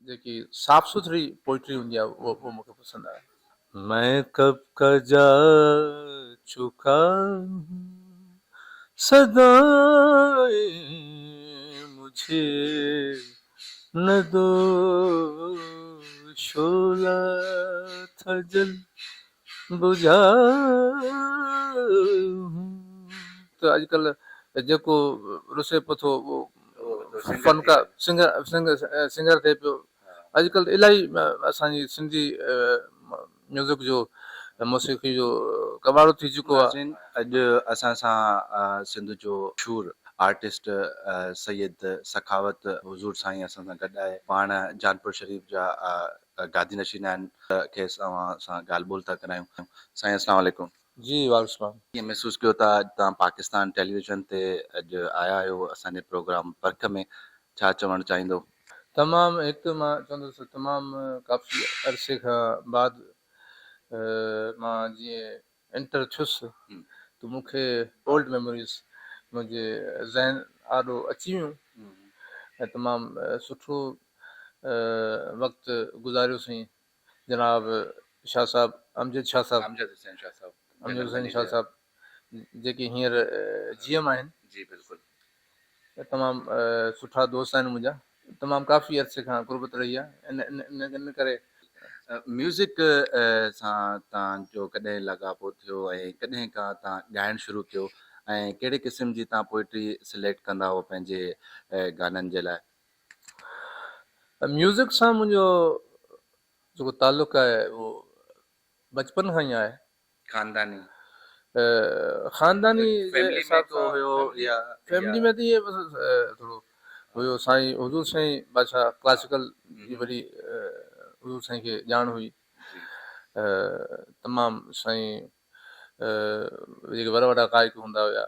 جيڪي صاف سٿري پوئٽري هوندي آهي اهو مون کي پسند آهي. مين ڪب ڪا جا چڪا هون صدائين مجھي نه دو شعلا ٿا جل بجھا هون. ته اڄڪلهه جيڪو رسي پٿو اهو فنڪار سنگر سنگر سنگر ٿئي پيو اڄڪلهه ته الاهي اسان جي سنڌي ميوزڪ جو موسيقي جو ڪٻاڙو ٿي چڪو آهي. ناظرين اڄ اسان سان سنڌ جو مشھور آرٽسٽ سيد سخاوت حضور سائين اسان سان گڏ آهي پاڻ جانپور شريف جا گادي نشين آهن کيس اوهان سان ڳالهه ٻولهه ٿا ڪرايون سائين اسلام عليڪم. جي وعليڪم السلام. ڪيئن محسوس ڪيو ٿا اڄ توهان پاڪستان ٽيليويزن تي اڄ آيا آهيو اسان جي پروگرام پرک ۾ ڇا چوڻ چاهيندو. تمام هڪ ته مان چوندس ته تمام ڪافي عرصي کان بعد مان جيئن انٽر ٿيس ته مون کي اولڊ ميموريز منهنجي ذهن آڏو اچي ويون ۽ تمام سٺو وقت گذاريوسين جناب شاهه صاحب امجد شاهه صاحب امجد حسين شاهه صاحب امجد حسين شاهه صاحب جيڪي هينئر جي ايم آهن جي بلڪل تمام سٺا دوست آهن منهنجا تمام ڪافي عرصي کان قربت رهي آهي ان ان ان ڪري. ميوزڪ سان توهان جو ڪڏهن لاڳاپو ٿيو ۽ ڪڏهن کان توهان ڳائڻ شروع ڪيو ۽ ڪهڙي قسم جي توهان پوئٽري سليڪٽ ڪندا هئو پنهنجي گانن جي لاء؟ ميوزڪ سان منهنجو جيڪو تعلق آهي اهو بچپن کان ئي آهي. خانداني. خانداني جي فيملي ۾ حساب ڪو سان هيو يا فيملي ۾ ته ائين بس ٿورو هيو سائين حضور سائين بادشاهه ڪلاسيڪل جي وڏي حضور سائين کي ڄاڻ هئي تمام سائين جيڪي وڏا وڏا گائڪ هوندا هيا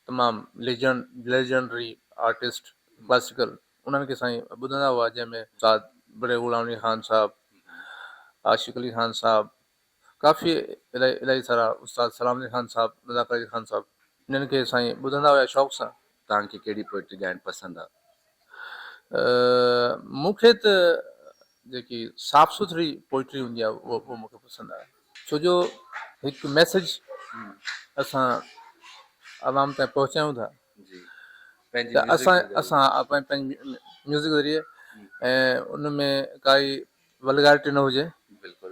تمام ليجنڊ ليجنڊري آرٽسٽ ڪلاسيڪل انهن کي سائين ٻڌندا هئا جنهن ۾ استاد بڙي غلام علي خان صاحب عاشق علي خان صاحب ڪافي الائي الائي سارا استاد سلام علي خان صاحب رزاق علي خان صاحب انهن کي سائين ٻڌندا هيا شوق سان. توهان کي ڪهڙي پوئٽري ڳائڻ پسند آ؟ مون کي ته جيڪي صاف سٿري پوئٽري هوندي آ اهو مون کي پسند آ ڇو جو هڪ ميسيج اسان عوام تائين پهچايون ٿا ته اسان اسان پنهنجي ميوزڪ ذريعي ۽ ان ۾ ڪائي ولگارٽي نه هجي بلڪل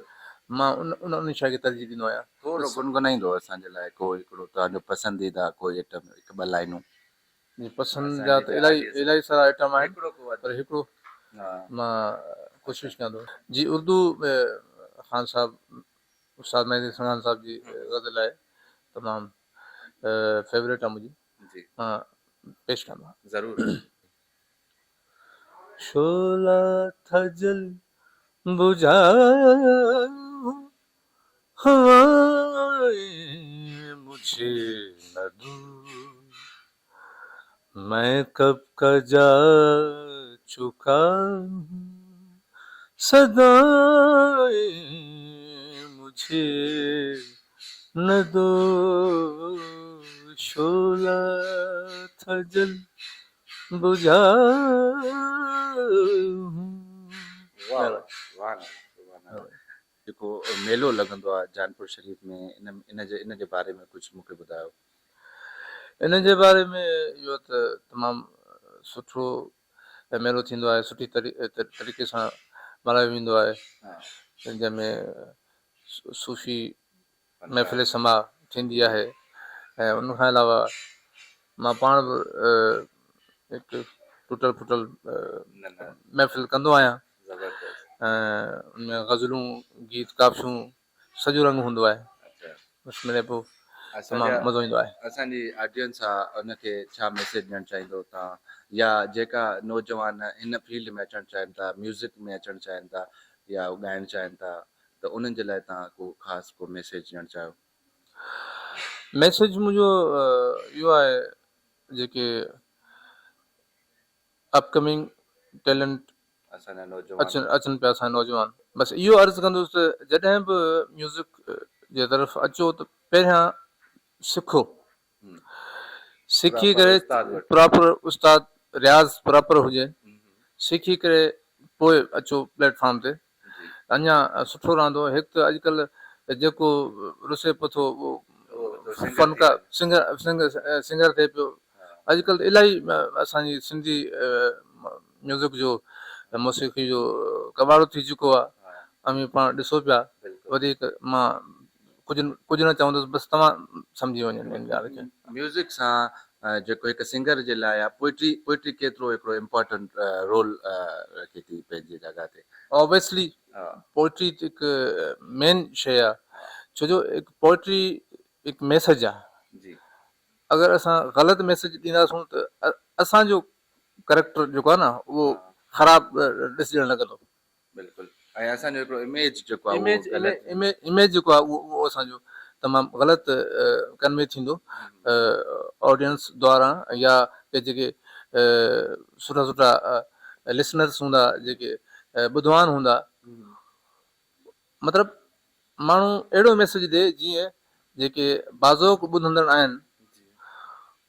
مان ان ان ان شيء کي ترجيح ڏيندو آهيان. ٿورو گنگنائيندو اسان جي لاء ڪو هڪڙو توهان جو پسنديده ڪو ائٽم هڪ ٻه لائنون. جي پسند جا ته الاهي الاهي سارا ائٽم آهن پر هڪڙو مان ڪوشش ڪيان ٿو. جي اردو ۾ خان صاحب استاد مهدي حسن خان صاحب جي غزل آهي تمام فيوريٽ آهي منهنجي مان پيش ڪيان ٿو. ضرور. شعلا ٿا جل بجھا هوائين مجھي نه دو مين ڪب ڪا جا چڪا هون صدائين مجھي نه دو شعلا ٿا جل بجھا واه سبحان الله سبحان الله جيڪو ميلو لڳندو آ جانپور شريف ۾ ان ان جي ان جي باري ۾ ڪجهه مونکي ٻڌايو. ان جي باري ۾ اهو ته تمام سٺو ميلو ٿيندو آهي سٺي طريقي سان ملهايو ويندو آهي جنهن ۾ صوفي محفل سماع ٿيندي آهي ۽ ان کان علاوه مان پاڻ به هڪ ٽٽل ڦٽل محفل ڪندو آهيان ۽ ان ۾ غزلون گيت ڪافيون سڄو رنگ هوندو آهي بس مڙئي پوء تمام مزو ايندو آهي. اسان جي آڊينس آ ان کي ڇا ميسيج ڏيڻ چاهيندو تان يا جيڪا نوجوان هن فيلڊ ۾ اچڻ چاهين ٿا ميوزڪ ۾ اچڻ چاهين ٿا يا ڳائڻ چاهين ٿا ته انهن جي لاء توهان ڪو خاص ڪو ميسيج ڏيڻ چاهيو. ميسيج منهنجو اهو آهي جيڪي اپ ڪمنگ ٽيلنٽ اسان جا نوجوان اچن اچن پيا اسان جا نوجوان بس اهو عرض ڪندس ته جڏهن به ميوزڪ جي طرف اچو ته پهريان سکو سکي ڪري پراپر استاد رياض پراپر هجي سکي ڪري پوء اچو پليٽ فارم تي اڃا سٺو رهندو. هڪ ته اڄڪلهه جيڪو رسي پٿو اهو فنڪار سنگر سنگر ٿئي پيو. اڄڪلهه ته الاهي اسان جي سنڌي ميوزڪ جو موسيقي جو ڪٻاڙو ٿي چڪو آهي. اوهين پاڻ ڏسو پيا. وڌيڪ مان ڪجهه ڪجهه نه چوندس بس توهان سمجهي وڃو ان ڳالهه کي. ميوزڪ سان جيڪو هڪ سنگر جي لاء آ پوئٽري پوئٽري ڪيترو هڪڙو امپارٽنٽ رول رکي ٿي پنهنجي جڳهه تي. اوبويسلي پوئٽري هڪ مين شيء آ ڇو جو هڪ پوئٽري هڪ ميسج آ اگر اسان غلط ميسج ڏينداسون ته اسان جو ڪريڪٽر جيڪو آ نه اهو خراب ڏسجڻ لڳندو. بلڪل ۽ اسان جو هڪڙو اميج جيڪو آهي اميج اميج جيڪو آهي اهو اهو اسان جو تمام غلط ڪنوي ٿيندو آڊينس دوارا يا ڪي جيڪي سٺا سٺا لسنرس هوندا جيڪي ٻڌوان هوندا مطلب ماڻهو اهڙو ميسج ڏي جيئن جيڪي باذوق ٻڌندڙ آهن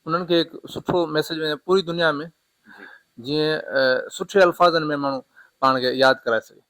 انهن کي هڪ سٺو ميسج وڃي پوري دنيا ۾ جيئن سٺي الفاظن ۾ ماڻهو پاڻ کي ياد ڪرائي سگهي.